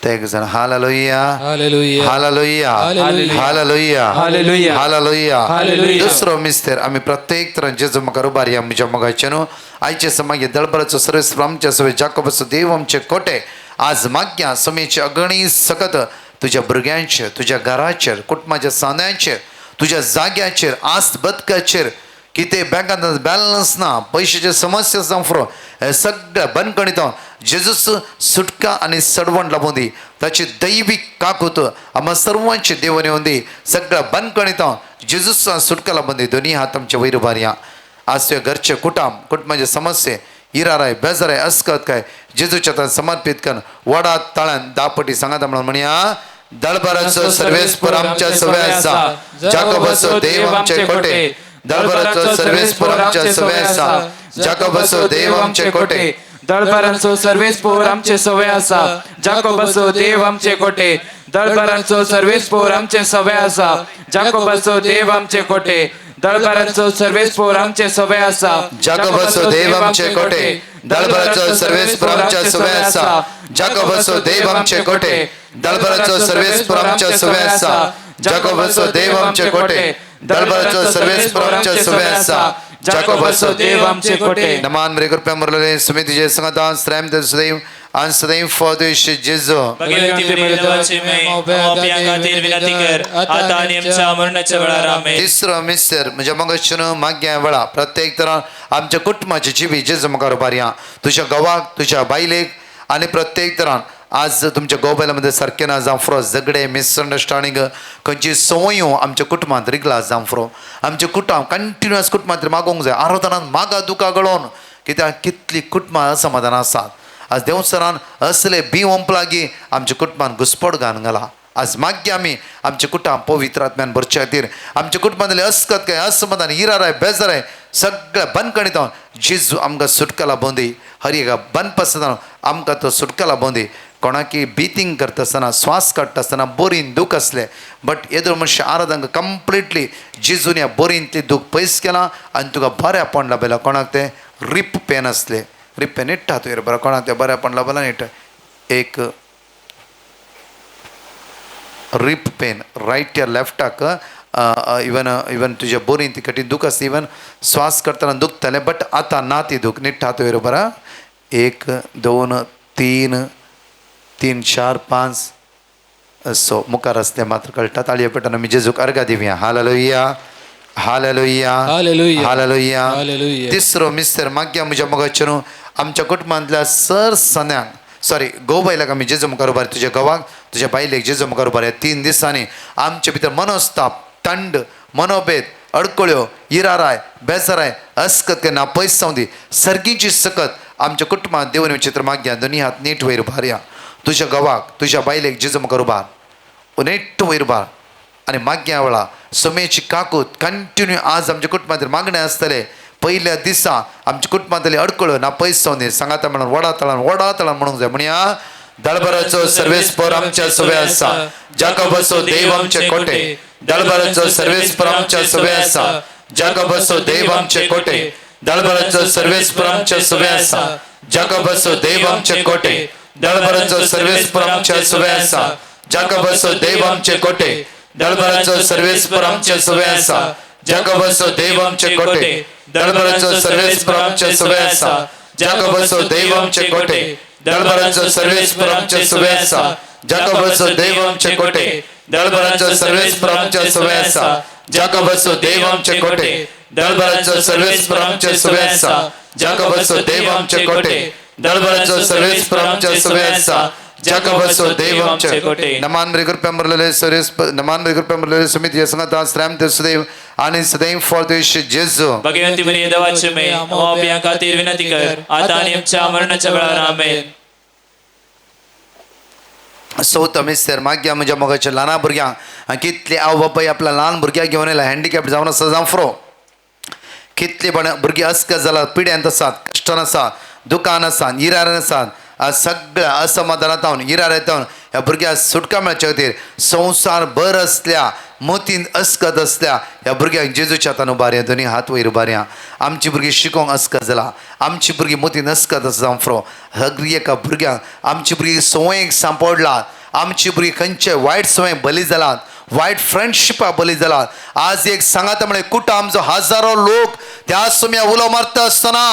तेग जाण. Hallelujah.
Hallelujah.
Hallelujah. Hallelujah.
Hallelujah.
Hallelujah.
Hallelujah.
दुसरो मिस्तेर आमी प्रत्येक तरान जेजू म्हाका उबारया म्हज्या मोगाचें न्हू. आयचे समागे दळभराचो सर्वेस्पर आमच्या सवे जाकोबाचो देव आमचे कोटे. आज माग्या समेचे अगणी सकत तुज्या भुरग्यांचेर, तुज्या घराचेर, कुटुंबाच्या सांद्यांचेर, तुज्या जाग्याचेर, आस्त बदकाचेर, कितें बँकांत बॅलन्स ना, पयशाचे समस्या जावं, हे सगळें बंदखणीत जेजूस सुटका आनी सडवण लाबून दी. ताची दैवीक काकूत आम्हा सर्वांचे देवन येवन दी. सगळ्या बंदखणीत जेजूस सुटका लाबून दी. दोन्ही हात आमचे वयर उबारया. आज तुज्या घरचे कुटाम कुटुंबाचे समस्ये इराराय बेजाराय अस्कत काय जेजूच्या हातान समर्पीत करून वडा ताळ्यान दापटी सांगाता म्हणून म्हणया दळभराचो सर्वेस्पर आमच्या सवे आसा, जाकोबाचो देव आमचे कोटे. दळभराचो सर्वेस्पर आमच्या सवे आसा, जाकोबाचो देव आमचे कोटे.
दळभरांचो सर्वेस्पर आमचे सवे आसा, जाकोबाचो देव आमचे कोटे. दळभरांचो सर्वेस्पर आमचे सवे आसा, जाकोबाचो देव आमचे कोटे. दळभरांचो सर्वेस्पर आमचे सवे आसा,
जाकोबाचो देव आमचे कोटे. दळभराचो सर्वेस्पर आमच्या सवे आसा, जाकोबाचो देव आमचे कोटे. दळभराचो सर्वेस्पर आमच्या सवे आसा, जाकोबाचो देव आमचे कोटे. दळभराचो सर्वेस्पर आमच्या सवे आसा, जाकोबाचो
देव आमचे कोटे.
नमान मेरे कृपा मरलेले सुमित जय संगता श्रम सदैव आणि सदैव फॉदेश जेजू. तिसरो मिस्तर म्हणजे मगचून माग्या वेळा प्रत्येक तरान आमच्या कुटुंबाची जिवी जेजू मुखार उबारया. तुज्या घोवाक, तुज्या बायलेक आनी प्रत्येक तरान आज तुमच्या गोबेलामध्ये सारकें ना जावं, झगडे मिसअंडरस्टँडींग खंयची संवयो आमच्या कुटुंबांत रिगला जावं. आमच्या कुटुंब कंटिन्युअस कुटुंबांत मागोवंक जाय. आरोधनान मागा दुकां गळोवन कित्याक कितली कुटुंबां असमाधान आसात. आज देवसरान असले बी ओंपलागी आमच्या कुटुंबान घुसपट घालून घाला. आज मागीर आमी आमच्या कुटुंब पवित्र आत्म्यान भरचे खातीर आमच्या कुटुंबांतले अस्कत काय असमाधान इराराय बेजाराय सगळ्या बंदखणीत जेजू आमकां सुटका लाबोवन दी. हर एका बंद पासतना आमकां तो सुटका लाबोवन दी. कोणाकी ब्रिथींग करता आसतना, श्वास काडटा आसतना बोरीन दूख आसलें, बट येदो मनशां आराधन कंप्लिटली जेजून ह्या बोरींतली दूख पयस केलां आनी तुका बऱ्यापण लाभयलां. कोणाक तें रिप पेन आसलें, रिप पेन निट्टा तुवें बरें, कोणाक तें बऱ्यापण लाभलां निट्टा. एक रिप पेन रायट या लेफ्टाक इवन इवन तुज्या बोरीन ती कठीण दूख आसता, इवन श्वास करतना दुखतालें, बट आतां ना ती दूख. निट्टा तुवें बरें. 1 2 3 3 4 5 सो मुखार आसलें मात्र कळटा. ताळये पेटान आमी जेजूक अर्घा दिवया. Hallelujah. Hallelujah.
Hallelujah.
Hallelujah.
Hallelujah.
तिसरो मिस्तर माग्या म्हज्या मोगाचें न्हू आमच्या कुटुंबांतल्या सर सन्यांक सॉरी गोबायलाक आमी जेजू मुखार उबार, तुज्या घोवाक तुज्या बायलेक जेजू मुखार उबार. 3 दिसांनी आमचे भितर मनस्ताप, थंड, मनोभेद, अडकळ्यो इराराय बेजाराय अस्कत केन्ना पयस जावं दी. सर्गीची सकत आमच्या कुटुंबात देवन विचित्र मागया. दोनी हात नीट वयर उबारया. तुज्या घोवाक तुज्या बायलेक जेजू मुखार उबार, नेट वयर उबार आनी मागया वेळा समेची काकूत कंटिन्यू आज आमच्या कुटुंबांत मागणें आसतलें. पयल्या दिसा आमच्या कुटुंबांतली अडकळ्यो ना पयस जावं दी. सांगाता म्हणून वडा तळान वडा तळान म्हणूंक जाय. म्हणया दळभराचो सर्वेस्पर आमच्या सवे आसा, जाकबाचो देव आमचे कोटे. दळभराचो सर्वेस्पर आमच्या सवे आसा, जाकबाचो देव आमचे कोटे. दळभराचो सर्वेस्पर आमच्या सवे आसा, जाकबाचो देव आमचे कोटे. दळभराचो सर्वेस्पर आमच्या सवे आसा, जाकबाचो देव आमचे कोटे. दळभराचो सर्वेस्पर आमच्या सवे आसा, जाकबाचो देव आमचे कोटे. दळभराचो सर्वेस्पर आमच्या सवे आसा, जाकबाचो देव आमचे कोटे. दळभराचो सर्वेस्पर आमच्या सवे आसा, जाकबाचो देव आमचे कोटे. दळभराचो सर्वेस्पर आमच्या सवे आसा, जाकबाचो देव आमचे कोटे. दळभराचो सर्वेस्पर आमच्या सवे आसा, जाकबाचो देव आमचे कोटे. दळभराचो सर्वेस्पर आमच्या सवे आसा, जाकबाचो देव आमचे कोटे. नमान रे कृपा मरलेले सर्वेस नमान रे कृपा मरलेले समिती संगता श्राम ते सदैव आणि सदैव फॉर जेजू.
भगवंती मरिय देवाची माय, आम्हा पाप्यां खातीर विनंती कर, आता आणि आमच्या मरणाच्या वेळार. आमेन.
चवथो मिस्तर मागया म्हज्या मोगाच्या ल्हाना भुरग्यांक. आनी कितले आवय बापाय आपल्या ल्हान भुरग्याक घेवन येयला हँडिकॅप जावन आसा जावं फ्रो. कितले भुरगीं अस्कत जाला, पिड्यांत आसात, कश्टान आसा, दुकान आसा, इरारान आसात. आज सगळ्या असमाधानांत जावन इरार येतावन ह्या भुरग्याक सुटका मेळच्या खातीर संवसार भर आसल्या मतीन अस्कत आसल्या ह्या भुरग्यांक जेजूच्या हातान उबारया. दोनी हात वयर उबारया. आमची भुरगीं शिकोंक अस्कत जाला, आमची भुरगीं मतीन अस्कत आसा जावं फ्रो. सगळी एका भुरग्यांक आमची भुरगीं संवयेक सांपडला, आमची भुरगीं खंयचे वायट संवय बली जालात, वायट फ्रेंडशिपा बली जालात. आज एक सांगाता म्हळें कुटां आमचो हजारो लोक त्या सुम्या उलो मारता आसतना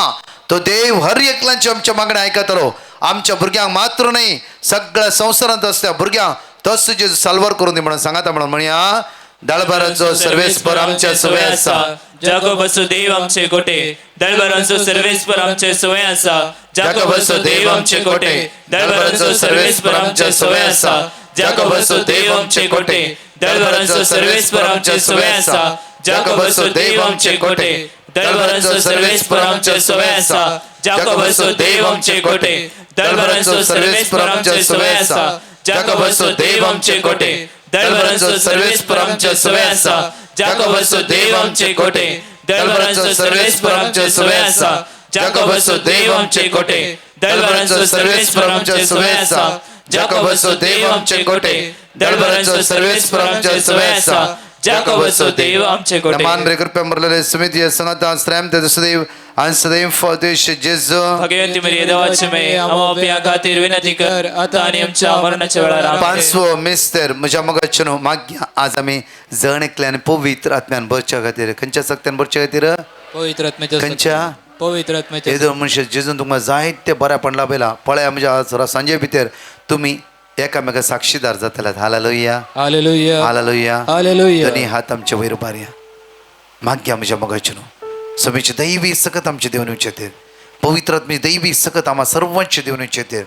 तो देव हर एकल्यांचे आमच्या मागणें आयकतलो. आमच्या भुरग्यांक मात्र न्हय सगळ्या संवसारांत आसल्या भुरग्यांक तस जेजू साल्वार करून दी म्हणून सांगाता म्हणून म्हणया दळभराचो सर्वेस्पर आमच्या सवे आसा,
जाकबाचो देव आमचे कोटे. दळभरांचो सर्वेस्पर आमचे सवे आसा, जाकबाचो देव आमचे कोटे. दळभरांचो सर्वेस्पर आमच्या सवे आसा, जाकबाचो देव आमचे कोटे. दळभरांचो सर्वेस्पर आमचे सवे आसा, जाकबाचो देव आमचे कोटे. दळभरांचो सर्वेस्पर आमचे सवे आसा, जाकबाचो देव आमचे कोटे. दळभरांचो सर्वेस्पर आमचे सवे आसा, जाकबाचो देव आमचे कोटे. दळभरांचो सर्वेस्पर आमचे सवे आसा, जाकबाचो देव आमचे कोटे. दळभरांचो सर्वेस्पर आमचे सवे आसा, जाकबाचो देव आमचे कोटे. दळभरांचो सर्वेस्पर आमचे सवे आसा, जाकबाचो देव आमचे कोटे. दळभरांचो सर्वेस्पर आमचे सवे आसा, जाकबाचो देव आमचे कोटे.
नमान रे कृपा मरलेले समिती संगता श्राम ते सदैव आणि सदैव फॉर जेजू.
भगवंती मरिय देवाची माय, आम्हा पाप्यां खातीर विनंती कर, आता आणि आमच्या मरणाच्या वेळार. आमेन.
पांचवो मिस्तर म्हज्या मोगाचें न्हू मागया आज आमी जण एकल्यान पवित्र आत्म्यान भरच्या खातीर. खंयच्या सक्त्यान भरच्या खातीर?
पवित्र आत्म्याच्या
खंयच्या?
पवित्र आत्म्याच्या.
येदो मनशां जेजून तुमकां जायते बऱ्यापण लाभयलां. पळया म्हज्या आज सांजे भितर तुमी एकामेका साक्षीदार जातले. Hallelujah,
hallelujah,
hallelujah,
hallelujah.
दोनी हात आमचे वयर उबारया. मागया म्हज्या मोगाचें न्हू समेची दैवी सकत आमचे देवन विचारते, पवित्र आत्मे दैवी सकत आम्हा सर्वांचे देवन विचारते.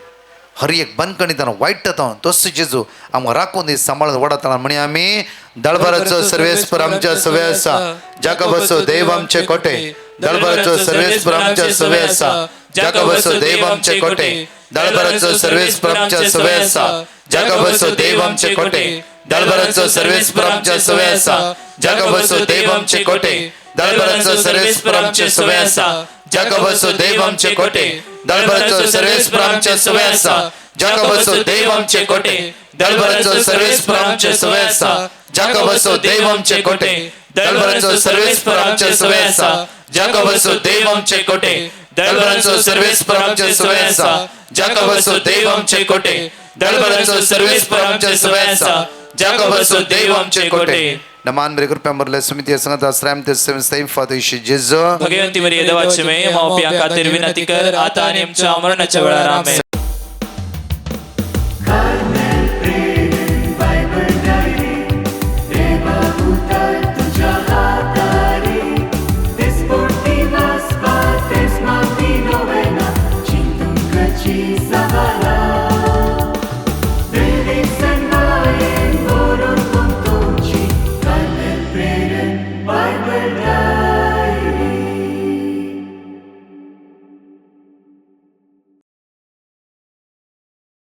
हर एक बंदखणींत वायट जाता तस जेजू आमकां राखून दी सांबाळून वडातना. म्हणी आमी दळभराचो सर्वेस्पर आमच्या सवे आसा, जाकबाचो देव आमचे कोटे. दळभराचो सर्वेस्पर आमच्या सवे आसा, जाकबाचो देव आमचे कोटे. दळभराचो सर्वेस्पर आमच्या सवे आसा, जाकबाचो देव आमचे कोटे. दळभराचो सर्वेस्पर आमच्या सवे आसा, जाकबाचो देव आमचे कोटे. दळभराचो सर्वेस्पर आमचे सवे आसा, जाकबाचो देव आमचे कोटे. दळभराचो सर्वेस्पर आमच्या सवे आसा, जाकबाचो देव आमचे कोटे. दळभराचो सर्वेस्पर आमचे सवे आसा, जाकबाचो देव आमचे कोटे. दळभराचो सर्वेस्पर आमचे सवे आसा, जाकबाचो देव आमचे कोटे. दळभराचो सर्वेस्पर आमचे सवे आसा, जाकबाचो देव आमचे कोटे. दळभराचो सर्वेस्पर आमचे सवे आसा, जाकबाचो देव आमचे कोटे. नमान रे कृपा मरले समिती संगत आश्रम ते सैम फादर जेजू.
भगवंती मरिय देवाची माय, आम्हा पाप्यां खातीर विनंती कर, आता आणि आमच्या मरणाच्या वेळार. आमेन.
Savala.